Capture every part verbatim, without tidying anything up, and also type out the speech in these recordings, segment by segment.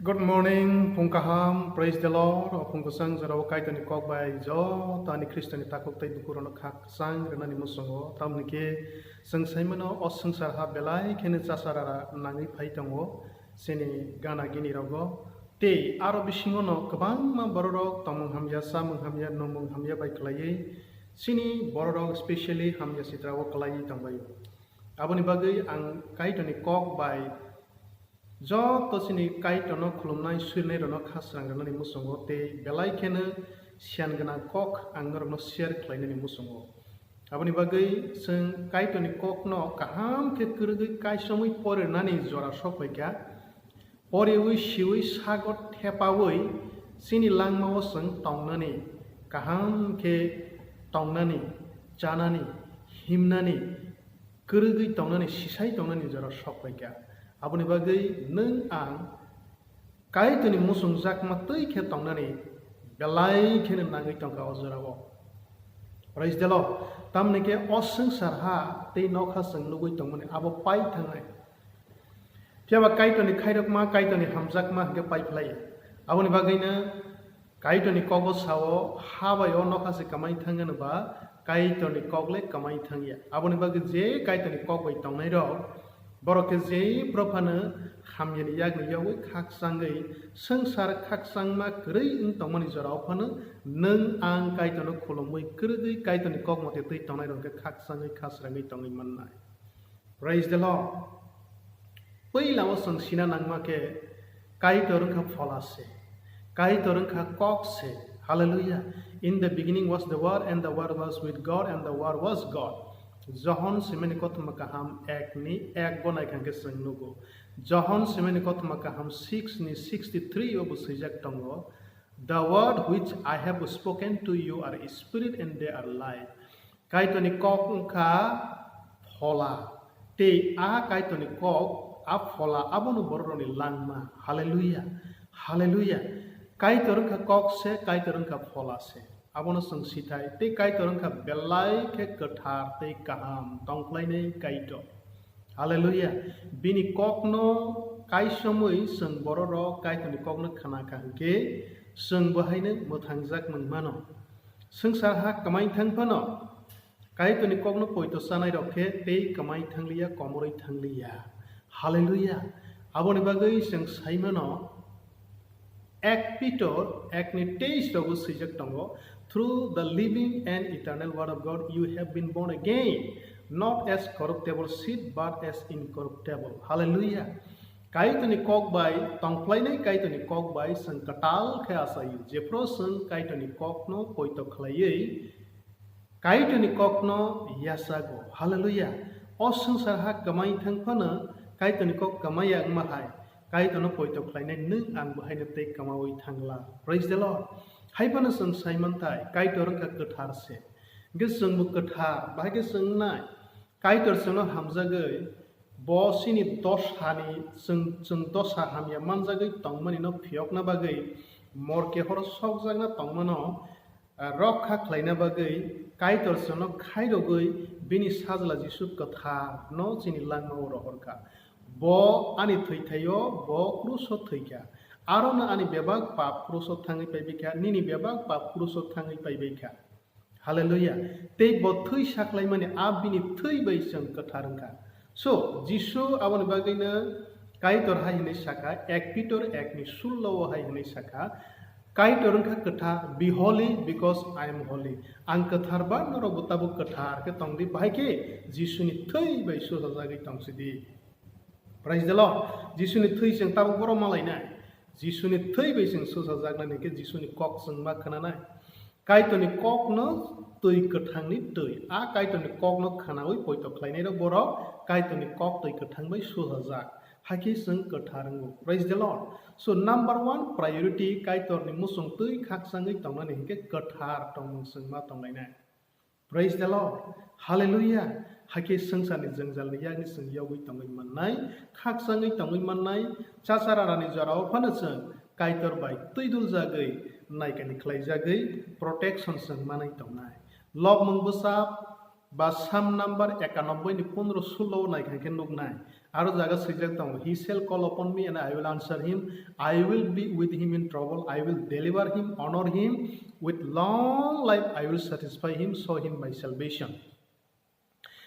Good morning, phung kaham, praise the Lord. O phung kwchang jorao Kaitorni kok bai joto ani Khristoni takhuk tei bukurokno kha kwchang rwnani muchungo. Tamni khe chwng saimano o swngchar ha belai kheno chasarara nangwi phai tongo chini gana gini rogo. Tei aro bisingono kwbangma bororok tongmung hamya, chamung hamya, nungmung hamya bai kwlaiwi chini bororok specially hamya sitrao kwlaiwi tongbaio. Aboni bagwi ang Kaitorni kok bai joto chini Kaitorno khulumnai, swrwngnairokno kha srang rwnani muchungo tei belai kheno siyan gwnang kok ang norokno share khlainani muchungo. Aboni bagwi chwng Kaitorni kokno kaham khe kwrwgwi kaisomwi porinani jora sok phaikha. Poriwi siwi sago thepawi chini langmao chwng tongnani, kaham khe tongnani, chanani, himnani, kwrwgwi tongnani, sisai tongnani jora sok phaikha. Aboni bagwi nwng ang Kaitorni muchungjakma twi khe tongnani belai kheno nangwi tongkha o jorao. Praise the Lord. Tamni khe o swngchar ha tei nokha chwng nugwi tongmani abo pai thangnai. Phiya ba Kaitorni khairokma, Kaitorni hamjakma hwnkhe pai phlai. Aboni bagwino Kaitorni kogo sao, ha bai o nokha se kwmai thang hwnba Kaitorni kok le kwmai thang ya. Aboni bagwi je Kaitorni kok bai tongnai rok, borok khe je prophano hamyani yakni yogwi khakchangwi swngchar khakchangma kwrwi wng tongmani jorao phano nwng ang Kaitorno khulumwi kwrwgwi Kaitorni kok mote twi tongnai rok khe khakchangwi khasrangwi tongwi mannai. Praise the Lord. Puila o chwng sina nangma khe Kaitor wngkha phola se, Kaitor wngkha kok se. Hallelujah. In the beginning was the Word, and the Word was with God, and the Word was God. Johon simani kothoma kaham ek ni ek go nai kha khe chwng nugo. Johon simani kothoma kaham six ni sixty three o bo swijak tongo, "The word which I have spoken to you are spirit and they are life." Kaitorni kok wngkha phola, tei a Kaitorni kok, a phola abono bororokni langma. Hallelujah, hallelujah. Kaitor wngkha kok se, Kaitor wngkha phola se. Abono chwng sithai, tei Kaitor wngkha belai khe kwthar tei kaham tongkhlainai Kaitor. Hallelujah. Bini kokno kaisomwi chwng bororok Kaitorni kokno khna kha hwnkhe chwng bo haino mwthangjak mwnmano. Swngchar ha kwmai thang phano Kaitorni kokno poito chanai rok khe tei kwmai thangliya, komorwi thangliya. Hallelujah. Aboni bagwi chwng saimano ek Pitor ek ni teis rogo swijak tongo, "Through the living and eternal word of God you have been born again, not as corruptible seed but as incorruptible." Hallelujah. Kaitorni kok bai tongkhlainai Kaitorni kok bai chwng kwtal khe achaio, jephru chwng Kaitorni kokno poito khlaiwi Kaitorni kokno yachago. Hallelujah. O swngchar ha kwmai thang phano Kaitorni kok kwmai ya wngma hai, Kaitorno poito khlainai nwng ang bo haino tei kwmaui thangla. Praise the Lord. Hai phano chwng sai manthai, Kaitor wngkha kwthar se. Hwnkhe chwngbo kwthar, bahai khe chwng wngnai. Kaitor chwngno hamjagwi, bo chini dosani, chwng, chwng dosa hamya manjagwi tongmani no phiyokna bagwi, morke horo sokjakna tongmano, ah, rokha khlaina bagwi Kaitor chwngno khairogwi bini Sajla Jisu kwthar no chini langmao rohorkha. Bo ani thwithaio, bo kruso thwikha. Arono ani bebak pap kruso thangwi paibaikha, nini bebak pap kruso thangwi paibaikha. Hallelujah. Tei bo thwi saklaimani a bini thwi bai chwng kwthar wngkha. So, Jisu aboni bagwino Kaitor hai hwnwi sakha, ek Pitor ek ni sullo o hai hwnwi sakha, "Kaitor wngkha kwthar, be holy because I am holy." Ang kwthar ba norokbo tabuk kwthar khe tongdi, bahai khe Jisuni thwi bai suchajagwi tongsidi. Praise the Lord. Jisuni thwi chwng tabuk boro malainai. Jisuni thwi bai chwng suchajaknani khe Jisuni kok chwng ma khwnanai. Kaitorni kokno twi kwthangni twi. A Kaitorni kokno khwnaui poito khlainairok borok Kaitorni kok twi kwthang bai suchajak. Hakhe chwng kwthar wngo. Praise the Lord. So, number one priority Kaitorni muchung twi khakchangwi tongnani hinkhe kwthar tongmung chwng ma tonglainai. Praise the Lord. Hallelujah. Hakhe swngcharni jwngjalni yakni chwng yogwi tongwi mannai, khakchangwi tongwi mannai, chachar arani jorao phano chwng Kaitor bai twiduljagwi, naikani khlaijagwi, protection chwng manwi tongnai. Lobmung bwsa Ba Psalm number ekanobboi ni pondro sullo nai kha khe nuknai. Aro jaga swijak tongo, "He shall call upon me and I will answer him. I will be with him in trouble. I will deliver him, honor him. With long life I will satisfy him, show him my salvation."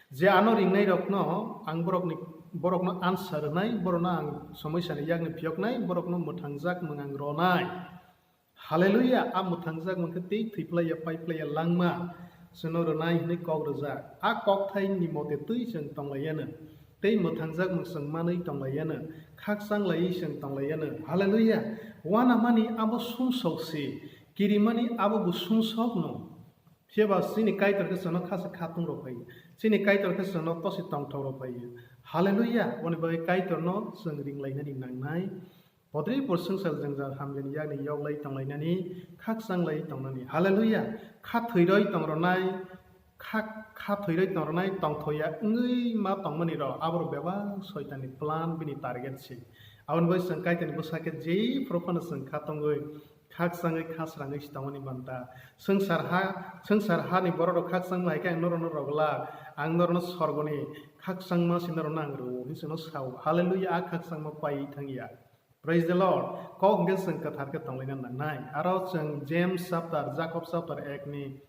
Je ano ringnai rokno ang borokni, borokno answer rwnai, borokno ang somoisani yakni phiyoknai, borokno mwthangjak mwng ang ronai. Hallelujah! A mwthangjak mwng khe tei thwi phlaiya, pai phlaiya langma chwngno rwnai hwnwi kok rwjak. A kokthaini mote twi chwng tonglaiyano, tei mwthangjak mwng chwng manwi tonglaiyano, khakchang laiwi chwng tonglaiyano. Hallelujah! Uanamani abo sumsok si, kirimani abo bo sumsokno. Phiya ba chini Kaitor khe chwngno khasa khatung rw phaiwi, chini Kaitor khe chwngno tosi tongthok rw phaiwi. Hallelujah! Aboni bagwi Kaitorno chwng ringlainani nangnai. Podri por swngchar jwngjal hamjani yakni yoklai tonglainani, khakchang lai tongnani. Hallelujah! Kha thwiroi tongronai, kha, kha thwiroi tongronai tongthoya wngwi ma tongmani rok, aborok bebak Soitanni plan, bini target se. Aboni bagwi chwng Kaitorni bwsa khe jephru phano chwng kha tongwi, khakchangwi kha srangwi se tongmani banta. Swngchar ha, swngchar hani borok rok khakchangma hai khe ang norokno rwglak, ang norokno sorgoni khakchangma se norokno ang rwo, hwnwi chwngno sao. Hallelujah! A khakchangma paiwi thangya. Praise the Lord. Kok hwnkhe chwng kwthar khe tonglaina nangnai. Aro chwng James chapter, Jakob chapter ek ni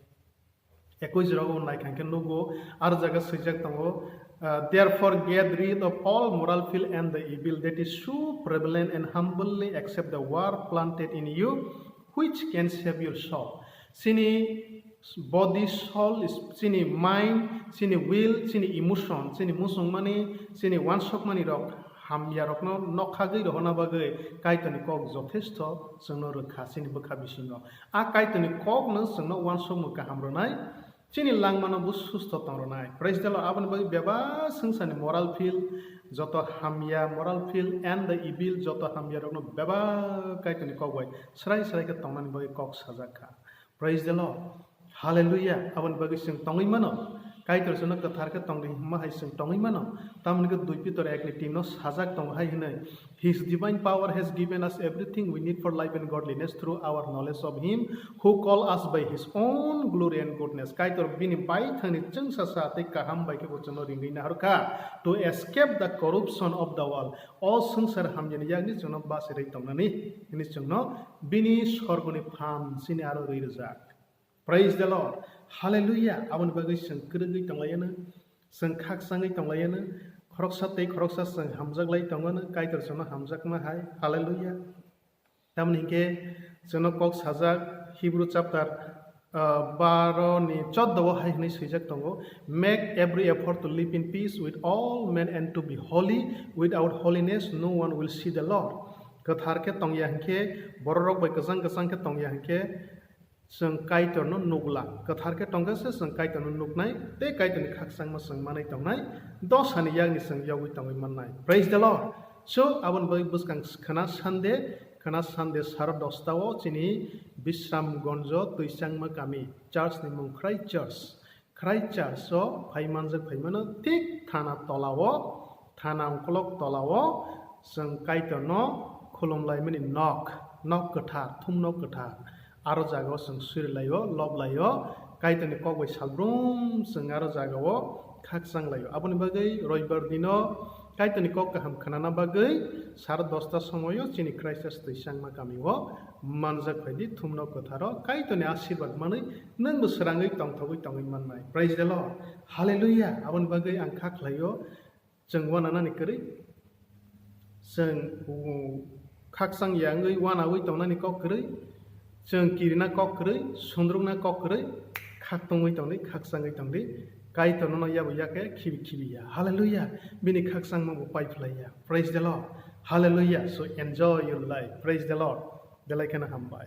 ekwis rogo nai kha khe nugo, aro jaga swijak tongo, uh, "Therefore get rid of all moral filth and the evil that is so prevalent, and humbly accept the word planted in you, which can save your soul." Chini body, soul, is-, chini mind, chini will, chini emotion, chini muchungmani, chini uansukmani rok hamya rokno nokhagwi rohorna bagwi Kaitorni kok jothesto chwngno rwkha chini bwkha bisingo. A Kaitorni kokno chwngno uansukmung kaham rwnai, chini langmano bo susto tong rwnai. Praise the Lord. Aboni bagwi bebak swngcharni moral filth, joto hamya moral filth and the evil, joto hamya rokno bebak Kaitorni kok bai srai srai khe tongnani bagwi kok sajak kha. Praise the Lord. Hallelujah. Aboni bagwi chwng tongwi mano. Kaitor chwngno kwthar khe tongdi hwnma hai chwng tongwi mano. Tamoni khe dui Pitor ek ni tin no sajak tongo hai hwnwi, "His divine power has given us everything we need for life and godliness through our knowledge of him who called us by his own glory and goodness." Kaitor bini baithangni chwngsacha tei kaham bai khe bo chwngno ringwi naharkha, "To escape the corruption of the world." O swngchar hamyani yakni chwngno bachirwi tongnani hwnwi chwngno bini sorgoni phan chini aro rwi rwjak. Praise the Lord. Hallelujah. Aboni bagwi chwng kwrwgwi tonglaiyano, chwng khakchangwi tonglaiyano, khoroksa tei khoroksa chwng hamjaklai tongmano, Kaitor chwngno hamjakma hai. Hallelujah. Tamoni hinkhe chwngno kok sajak Hebrew chapter, ah, baro ni choddo o hai hwnwi swijak tongo, "Make every effort to live in peace with all men and to be holy. Without holiness, no one will see the Lord." Kwthar khe tongya hinkhe, bororok bai kwchang kwchang khe tongya hinkhe, chwng Kaitorno nukla. Kwthar khe tongkhe se chwng Kaitorno nuknai tei Kaitorni khakchangma chwng manwi tongnai, dosani yakni chwng yogwi tongwi mannai. Praise the Lord. So, aboni bagwi bwskang khwna Sunday, khwna Sunday saro dosta o chini Bishramganjo Twichangma kami, church ni mung Christ Church. Christ Church o phai manjak phaimano thik thana tola o, thana ongkolok tola o chwng Kaitorno khulumlaimani nok, nok kwthar, thumnok kwthar. Aro jaga o chwng surilaio, loblaio, Kaitorni kok bai salbrum chwng aro jaga o khakchanglaio. Aboni bagwi roibar dino Kaitorni kok kaham khnana bagwi saro dosta somoio chini Christ Church Twichangma kami o manjak phaidi, thumnok kwtharo Kaitorni asirwad manwi nwngbo srangwi tongthogwi tongwi mannai. Praise the Lord. Hallelujah. Aboni bagwi ang kha khlaio, chwng uananani kwrwi, chwng, uh, khakchang ya wngwi uanaui tongnani kok kwrwi, chwng kirina kok kwrwi, sundrukna kok kwrwi, khak tongwi tongdi, khakchangwi tongdi, Kaitor nono yabo yakhe khibi khibi ya. Hallelujah. Bini khakchangma bo pai phlai ya. Praise the Lord. Hallelujah. So enjoy your life. Praise the Lord. Belai kheno hambai.